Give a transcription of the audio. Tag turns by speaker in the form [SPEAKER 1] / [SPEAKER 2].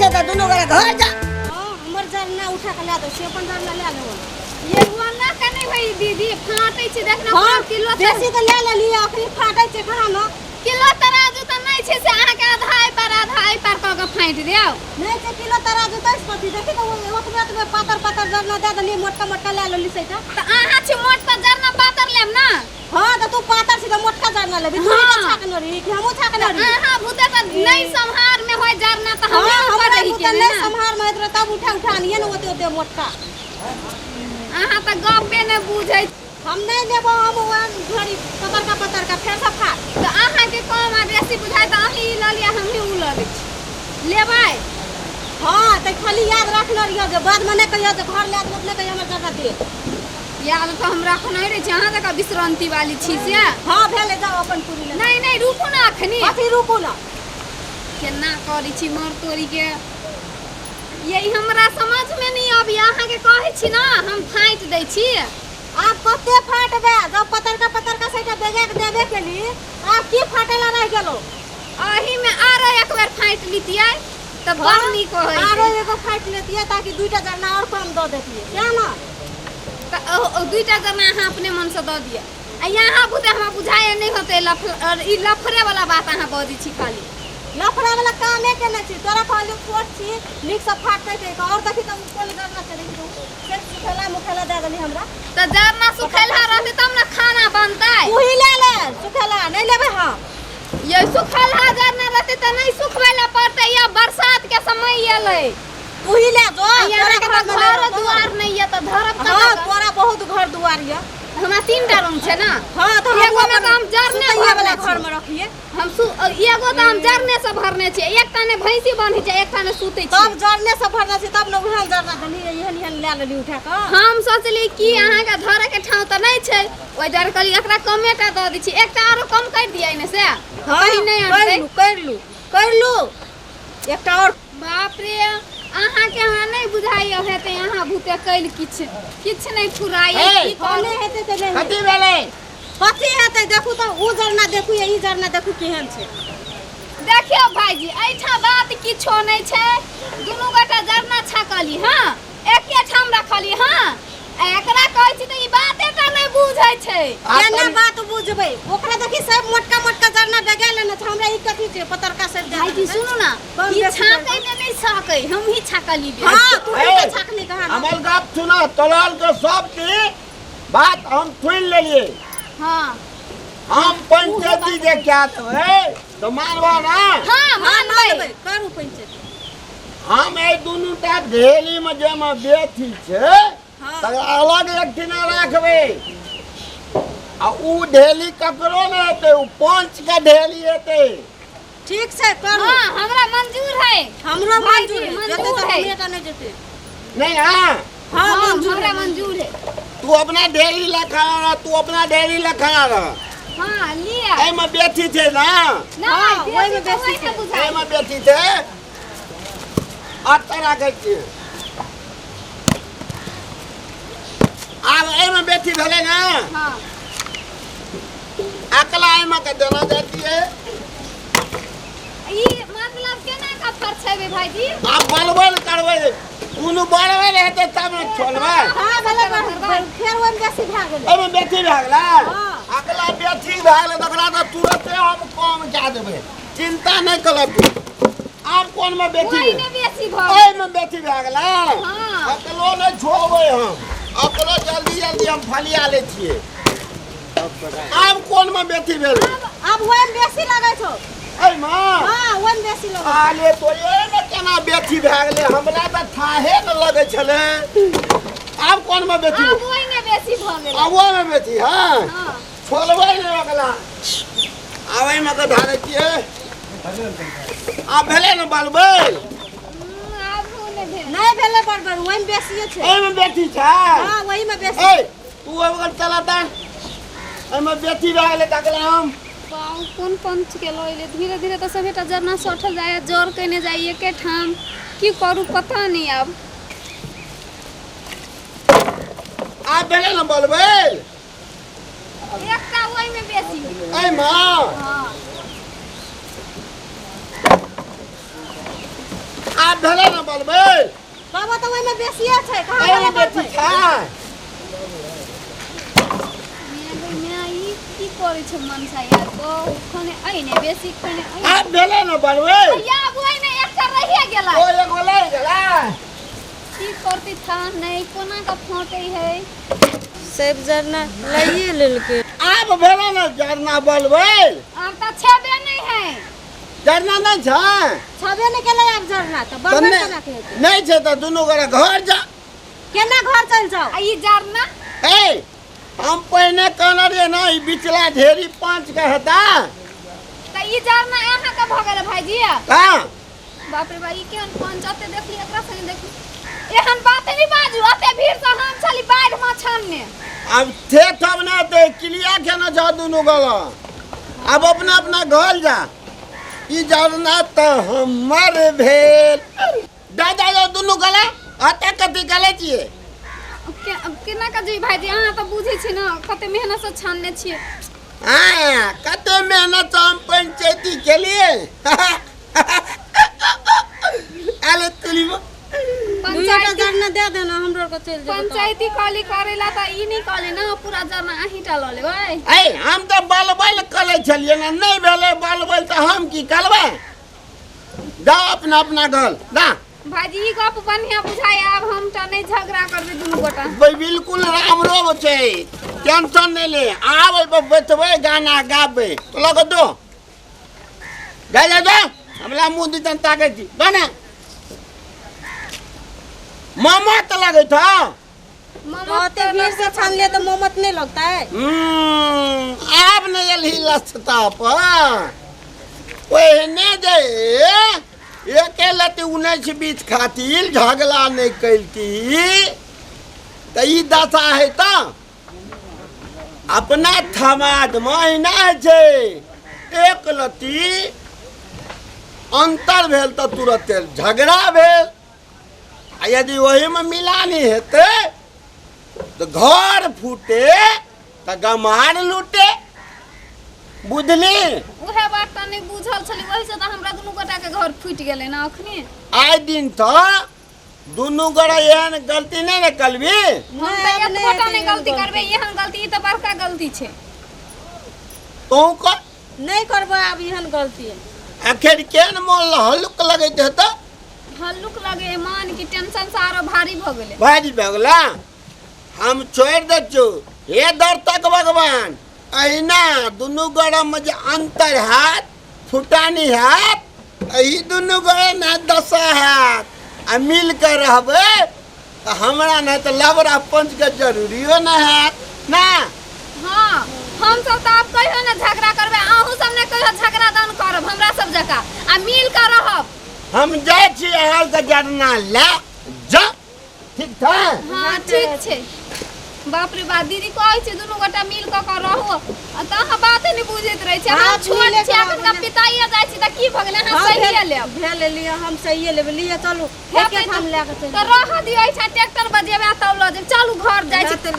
[SPEAKER 1] छै तऽ दुनू गोरा घर जा।
[SPEAKER 2] हाँ, हमर जरना उठा के ला दो से अपन जरना ले लेबो।
[SPEAKER 3] ये वन्ना के नहीं होई दीदी, फाटै छै देखना।
[SPEAKER 2] हाँ,
[SPEAKER 3] पूरा किलो
[SPEAKER 2] बेसी तऽ ले लेली, अखनी फाटै छै खा न।
[SPEAKER 3] किलो तराजू तऽ नहि छै से अहाँके आधा एहि पार आधा एहि पार कऽ के फाटि देब।
[SPEAKER 2] नहि छै किलो तराजू तऽ कथी देखी तऽ ओतबे ओतबे पातर पातर जरना दे देली, मोटका मोटका ले लेली सैटा।
[SPEAKER 3] तऽ अहाँ छी मोट तऽ जरना पातर लेब ना।
[SPEAKER 2] हाँ तऽ तू पातर छी तऽ मोटका जरना लेबी तू।
[SPEAKER 3] हाँ।
[SPEAKER 2] तऽ छाकने रही कि हमहूँ छाकने रही?
[SPEAKER 3] अहाँ भूते तऽ नहीं सम्हार में होय जरना तऽ
[SPEAKER 2] हाँ,
[SPEAKER 3] हमरे ऊपर
[SPEAKER 2] हमरा
[SPEAKER 3] रही
[SPEAKER 2] बुते
[SPEAKER 3] के
[SPEAKER 2] नहि
[SPEAKER 3] ने।
[SPEAKER 2] सम्हार में होइत रहे तब उठा उठा आनिये ने ओते ओते मोटका।
[SPEAKER 3] अहाँ तऽ गप्पे नहि बुझै।
[SPEAKER 2] हम नहि लेबो, हम ओहन झोरी पतरका पतरका फेर से फाट।
[SPEAKER 3] तऽ अहाँके कम आ बेसी बुझाय तऽ अहीं ई लऽ लिअ, हमहीं उ लऽ लै छी, लेबै?
[SPEAKER 2] हाँ तऽ खाली याद रखने रहियो जे बादमे नहि कहियो जे घर लए जेबो तऽ नहि कहियो हमर जगह दे।
[SPEAKER 3] याद तऽ हम रखने रहै छी, अहाँ जकाँ विश्रान्ति वाली छी से।
[SPEAKER 2] हाँ भेलै, जाओ अपन पूरी ले।
[SPEAKER 3] नहि नहि, रुकू ने अखनी।
[SPEAKER 2] अथी रुकू ने।
[SPEAKER 3] केना करै छी मर तोरी के, यही हमरा समझमे नहि अबैया। अहाँके कहै छी ने हम फाँटि दै छी।
[SPEAKER 2] आब कते फाटबे जब पतरका पतरका सैटा बेगा के देबे केली, आब की फाटेला रहि गेलो?
[SPEAKER 3] एहिमे आरो एक बेर फाँटि लितियै तऽ बड़ नीक होइत।
[SPEAKER 2] आरो एगो फाटि लेतियै ताकि दुईटा जरना और कम दऽ देतियै, सएह ने?
[SPEAKER 3] तऽ दुईटा जरना अहाँ अपने मनसँ दऽ दिअ आ यहाँ बुते हमरा बुझाइ नहि होतै। लफ ई लफड़े वाला बात अहाँ बजै छी खाली।
[SPEAKER 2] लफड़ा वाला कामे केने छी, तोरा कहलियौ छोट छी नीकसँ फाटतै कहि कऽ। और देखी तऽ कोन जरना छै, देखी तऽ से सुखेला मुखेला दए देली हमरा।
[SPEAKER 3] तऽ जरना सुखेलहा रहतै तब ने खाना बनतै।
[SPEAKER 2] तू ही ले ले, सुखेला नहि लेबै हम।
[SPEAKER 3] ये सुखेलहा जरना रहतै तऽ नहि सुखबै लए पड़तै। या बरसात के समय एलै।
[SPEAKER 2] तू ही ले जो।
[SPEAKER 3] आ यहाँ
[SPEAKER 2] तोरा
[SPEAKER 3] के
[SPEAKER 2] घर
[SPEAKER 3] तऽ
[SPEAKER 2] में नहि
[SPEAKER 3] घर
[SPEAKER 2] रहतौ।
[SPEAKER 3] दुआर नहि यऽ तऽ धरब
[SPEAKER 2] हाँ
[SPEAKER 3] कतऽ?
[SPEAKER 2] तोरा बहुत घर दुआर यऽ।
[SPEAKER 3] हमरा 3 टा रूम छै ने।
[SPEAKER 2] हाँ तऽ
[SPEAKER 3] एगो मे तऽ हम जरने
[SPEAKER 2] सुतैये वाला
[SPEAKER 3] भरने
[SPEAKER 2] घर
[SPEAKER 3] छी।
[SPEAKER 2] में रखिए।
[SPEAKER 3] हम सु एगो तऽ हम जरने से भरने छियै, एकटा ने भैंसी बन्है छै, एकटा ने सुतै
[SPEAKER 2] तब
[SPEAKER 3] छियै।
[SPEAKER 2] जरने से भरने छी तब ने उएह जरना देली, एहन एहन लए लेली उठा कऽ।
[SPEAKER 3] हम सोचली कि अहाँके धरे के ठाँव तऽ नहि छै, ओहि दुआरे कहली एकरा कमे टा दऽ दै छी, एकटा आरो कम करि दियै ने से।
[SPEAKER 2] हाँ
[SPEAKER 3] कहीं नहि
[SPEAKER 2] करि
[SPEAKER 3] अटतै।
[SPEAKER 2] लू, करि लू, करि लू एकटा और।
[SPEAKER 3] बाप रे, अहाँके हमरा नहि बुझाइए हेतै अहाँ भूते कैल किछु किछु नहि फुराइए।
[SPEAKER 1] हे!
[SPEAKER 3] की करू?
[SPEAKER 2] नहि हेतै तऽ नहि हेतै।
[SPEAKER 1] कथी भेलै?
[SPEAKER 2] कथी हेतै, देखू तऽ उ जरना देखू या ई जरना देखू केहन छै।
[SPEAKER 3] देखियौ भाईजी, एहिठाम बात किछो नहि छै। दुनू गोटा जरना छाकली, हँ, एके ठाम रखली। हँ, आ एकरा कहै छी तऽ ई बाते टा नहि बुझै छै।
[SPEAKER 1] आ
[SPEAKER 2] केना
[SPEAKER 1] तनी-
[SPEAKER 2] बात बुझबै? ओकरा देखी सब मोटका मोटका जरना बेगा लेने छै, हमरा ई कथी छै पतरका सब दे
[SPEAKER 3] भाईजी
[SPEAKER 2] देने छै।
[SPEAKER 3] सुनू ने।
[SPEAKER 2] कम
[SPEAKER 3] ई
[SPEAKER 2] बेसी
[SPEAKER 3] छाकै ने नहि सकै, हमही छाकली बे।
[SPEAKER 2] हाँ तू
[SPEAKER 1] हे,
[SPEAKER 2] ही छाकली कहाँ?
[SPEAKER 1] हमर गप सुन, तोराल के सब की बात हम सुनि लेलिए।
[SPEAKER 3] हाँ।
[SPEAKER 1] हम पंचायती जे क्या देबै तऽ मानबह ना?
[SPEAKER 3] हाँ।
[SPEAKER 2] हाँ।
[SPEAKER 3] मानबै।
[SPEAKER 2] मानबै, करू पंचायत।
[SPEAKER 1] हम एहि दुनू टा ढेली मे जाहिमे बेथी छै
[SPEAKER 2] हाँ।
[SPEAKER 1] तकरा अलग एक ठिना राखबै आ उ ढेली ककरो नहि हेतै, उ पंच के ढेली हेतै।
[SPEAKER 2] ठीक छै, करू।
[SPEAKER 3] हाँ, हमरा मंजूर है।
[SPEAKER 2] हमरो
[SPEAKER 3] भाईजी,
[SPEAKER 2] मंजूर है। जेतै
[SPEAKER 3] मंजूर
[SPEAKER 2] तऽ
[SPEAKER 3] है।
[SPEAKER 2] हमरे टा नहि जेतै।
[SPEAKER 1] नहीं? हाँ।
[SPEAKER 2] हाँ।
[SPEAKER 3] हाँ,
[SPEAKER 2] मंजूर
[SPEAKER 3] हमरा
[SPEAKER 2] है।
[SPEAKER 3] मंजूर है।
[SPEAKER 1] तू अपना ढेरी लए खड़ा रह, तू अपना ढेरी लए खड़ा रह।
[SPEAKER 3] हाँ, लिअ।
[SPEAKER 1] एहिमे बेथी छै ने?
[SPEAKER 3] नहि।
[SPEAKER 2] हाँ, ओहिमे
[SPEAKER 3] बेसी तऽ
[SPEAKER 2] बेसी
[SPEAKER 3] ओहिमे
[SPEAKER 2] छै।
[SPEAKER 3] बुझाइ।
[SPEAKER 1] एहिमे बेथी छै, अतऽ राखै छियै। आब एहिमे बेथी भेलै ने?
[SPEAKER 3] हाँ।
[SPEAKER 1] अकला एहिमे के देना जाइ छियै।
[SPEAKER 3] ई मतलब केना कऽ फरछेबै भाईजी?
[SPEAKER 1] आब बलबल करबै, कोनो बलबल हेतै तब ने छोड़बै।
[SPEAKER 2] हाँ भेलै, फेर ओहिमे बेसी भए गेलै।
[SPEAKER 1] एहिमे बेथी भए गेलै।
[SPEAKER 2] हाँ।
[SPEAKER 1] अगला बेथी भए गेलै तऽ ओकरा तऽ तुरते हम कम कए देबै, चिंता नहि कर तू। आब कोनमे बेथी?
[SPEAKER 3] ओहिमे बेसी भऽ गेल।
[SPEAKER 1] एहिमे बेथी भए गेलै।
[SPEAKER 3] हाँ।
[SPEAKER 1] अकलो नहि छोड़बै हम, अकलो जल्दी जल्दी हम फलिया लै छियै। आब कोनमे बेथी भेलै?
[SPEAKER 2] आब ओहिमे बेसी लगै छौ।
[SPEAKER 1] एहिमे?
[SPEAKER 2] हाँ, ओहिमे बेसी लगै छौ।
[SPEAKER 1] आले तो एहिमे केना बेथी भए गेलै? हमरा तऽ थाहे ने लगै छलै। आब कोनमे बेथी?
[SPEAKER 3] आब ओहिमे बेसी भऽ गेलै।
[SPEAKER 1] आब ओहिमे बेथी? हँ।
[SPEAKER 3] हाँ।
[SPEAKER 1] छोड़बै नहि ओकरा। आब एहिमे के धारै छियै। आब भेलै ने बलबल?
[SPEAKER 3] आब ओ नहि भेल।
[SPEAKER 2] नहि भेलै बड़बर, ओहिमे बेसिए छै।
[SPEAKER 1] एहिमे बेथी छै।
[SPEAKER 2] हाँ, ओहिमे बेसी।
[SPEAKER 1] ए तू अगर चला ता, एहिमे बेथी भए गेलै तकला हम।
[SPEAKER 3] बाउ, कोन पंच के लऽ एलै? धीरे धीरे तऽ सभेटा जरना सठल जाइए, जर कयने जाइए एके ठाम। की करू पता नहि आब।
[SPEAKER 1] आब भेलै ने बलबल?
[SPEAKER 3] एकटा ओहिमे बेसी।
[SPEAKER 1] एहिमे?
[SPEAKER 3] हाँ।
[SPEAKER 1] आब भेलै ने बलबै।
[SPEAKER 2] बाबा तऽ ओहिमे बेसिए छै, कहाँ
[SPEAKER 1] एहिमे
[SPEAKER 2] गेलै
[SPEAKER 1] बेसी
[SPEAKER 2] बलबै?
[SPEAKER 1] छै।
[SPEAKER 3] माय, ई की करै छै मनसा यार? कहू खने अइ ने बेसी खने अइ।
[SPEAKER 1] आब भेलै ने बलबै?
[SPEAKER 3] या ओइ ने एकटा रहिए गेलै।
[SPEAKER 1] ओ एगो लागि गेलै।
[SPEAKER 3] की करती था नहि, कोना के फाँटे है।
[SPEAKER 2] सेब जरना लइए लेलकै।
[SPEAKER 1] आब भेलै ने जरना बलबै?
[SPEAKER 3] आब तऽ छेबे नहि है।
[SPEAKER 1] जरना नहि छै?
[SPEAKER 2] छबे नहि केलै आब जरना तऽ
[SPEAKER 1] तऽ
[SPEAKER 2] बलबै
[SPEAKER 1] नहि
[SPEAKER 2] केना के हेतै?
[SPEAKER 1] नहि छै तऽ दुनू गोरा घर जा।
[SPEAKER 2] केना घर चलि जाउ?
[SPEAKER 3] आ ई जरना?
[SPEAKER 1] ए, हम पहिने कहने रहियै ने, ई बिचला ढेरी 5 के हेता।
[SPEAKER 3] तऽ ई जरना अहाँके भऽ गेल भाईजी?
[SPEAKER 1] हँ।
[SPEAKER 3] बाप रे बा, ई केहन पंच अते देखली एकरा संगे देखली। एहन बात नहि बाजू, अते भीड़ से हम छली बाढ़ि में छानने।
[SPEAKER 1] आब थे तब ने ते क्लिया केने छह दुनू गोरा। आब अपना अपना घर जा। ई जरना तऽ हमर भेल। जा जा जा दुनू गला अते कथी गले छियै?
[SPEAKER 3] केना के जी भाईजी, अहाँ तऽ बुझै छी ने कते मेहनत से छानने छियै।
[SPEAKER 1] हाँ, कते मेहनत से हम पंचायती केलिए। अरे तुली
[SPEAKER 2] दुइटा
[SPEAKER 3] पंचायती
[SPEAKER 2] जरना दे देना हमरो आरके, चलि जेबै तऽ।
[SPEAKER 3] पंचायती कहली करेला तऽ ई नहि कहली ने पूरा जरना अहीं टा लऽ लेबै।
[SPEAKER 1] ऐ, हम तऽ बलबल करै छलियै ने, नहि भेलै बलबल तऽ हम की करबै? जाओ अपना अपना घर जा।
[SPEAKER 3] भाईजी, ई गप बढ़िया बुझाइ, आब हम तऽ नहि झगड़ा करबै दुनू गोटा।
[SPEAKER 1] बिल्कुल राम्रो छै, टेंशन नहि ले। आब एहिपर बैठबै, गाना गाबै तो लऽ कऽ दो। जा जा जा, हमरा मुँह दिसन ताकै छी गाना मामा तऽ लगैत हँ।
[SPEAKER 3] मामा
[SPEAKER 2] ओते भीड़ से छानलियै तऽ मोमत नहि लगतै?
[SPEAKER 1] आब नहि एलही लसता पर। ओहने जे एके लत्ती 19 20 खातिर झगड़ा नहि कैलती तऽ ई दशा है। तऽ अपना समाजमे एहिना होइ छै, एक लत्ती अन्तर भेल तऽ तुरते झगड़ा भेल, आ यदि ओहिमे मिलानी हेतै तऽ घर फूटे तऽ गमार लूटे, बुझली?
[SPEAKER 3] उहे बात तऽ नहि बुझल छलै, ओहि से तऽ हमरा दुनू गोटा के घर फूटि गेलै ने अखनी।
[SPEAKER 1] आइ दिन तऽ दुनू गोरा एहन गलती नहि ने करबी?
[SPEAKER 3] हम तऽ
[SPEAKER 2] आब
[SPEAKER 3] एक
[SPEAKER 2] नहि
[SPEAKER 3] गोटा
[SPEAKER 2] हेतै
[SPEAKER 3] नहि
[SPEAKER 2] एहन
[SPEAKER 3] गलती
[SPEAKER 2] गलती।
[SPEAKER 3] करबै एहन गलती, ई तऽ बड़का गलती छै।
[SPEAKER 1] तोँ कर।
[SPEAKER 2] नहि करबै आब एहन गलती।
[SPEAKER 1] आखिर केहन मोन हल्लुक लगैत हेतौ?
[SPEAKER 3] हल्लुक लगे है मन की टेंशन से आरो भारी भऽ गेलै।
[SPEAKER 1] भारी भऽ गेला। हम छोड़ि दै छियौ। हे दर्शक भगवान, अहिना दुनू गोरामे जे अन्तर हैत, फुटानी हैत, एहि दुनू गोरा ने दशा हैत, आ मिल कऽ रहबै तऽ हमरा नहि तऽ लबड़ा पंचके जरूरियो नहि हैत ना।
[SPEAKER 3] हाँ, हम सब तऽ आब कहियो ने झगड़ा करबै, अहूँ सब ने कहियो झगड़ा दान करब हमरा सब जकाँ, आ मिल कऽ रहब।
[SPEAKER 1] हम जाइ छी अहाँके जरना लए जा, ठीक छै?
[SPEAKER 3] हाँ, ठीक छै। बाप रे बाप, दीदी कहै छै दुनू गोटा मिल कऽ कऽ रहू, आ तऽ अहाँ बाते नहि बुझैत रहै छी।
[SPEAKER 2] हाँ,
[SPEAKER 3] हम छोट
[SPEAKER 2] मिले
[SPEAKER 3] छी
[SPEAKER 2] के
[SPEAKER 3] अखन
[SPEAKER 2] रहब ने।
[SPEAKER 3] पिताइए जाइ छी तऽ की भऽ गेलै? अहाँ
[SPEAKER 2] हम
[SPEAKER 3] सहिए
[SPEAKER 2] भेल
[SPEAKER 3] लेब।
[SPEAKER 2] भेल लिअ, हम सहिए लेबै। लिअ चलू,
[SPEAKER 3] हेतै
[SPEAKER 2] एकेठाम लए कऽ चलि
[SPEAKER 3] तऽ रहऽ दियौ, एहिठाम ट्रैक्टर बजेबै आ तब लऽ जायब। चलू, घर जाइ छी।
[SPEAKER 2] तऽ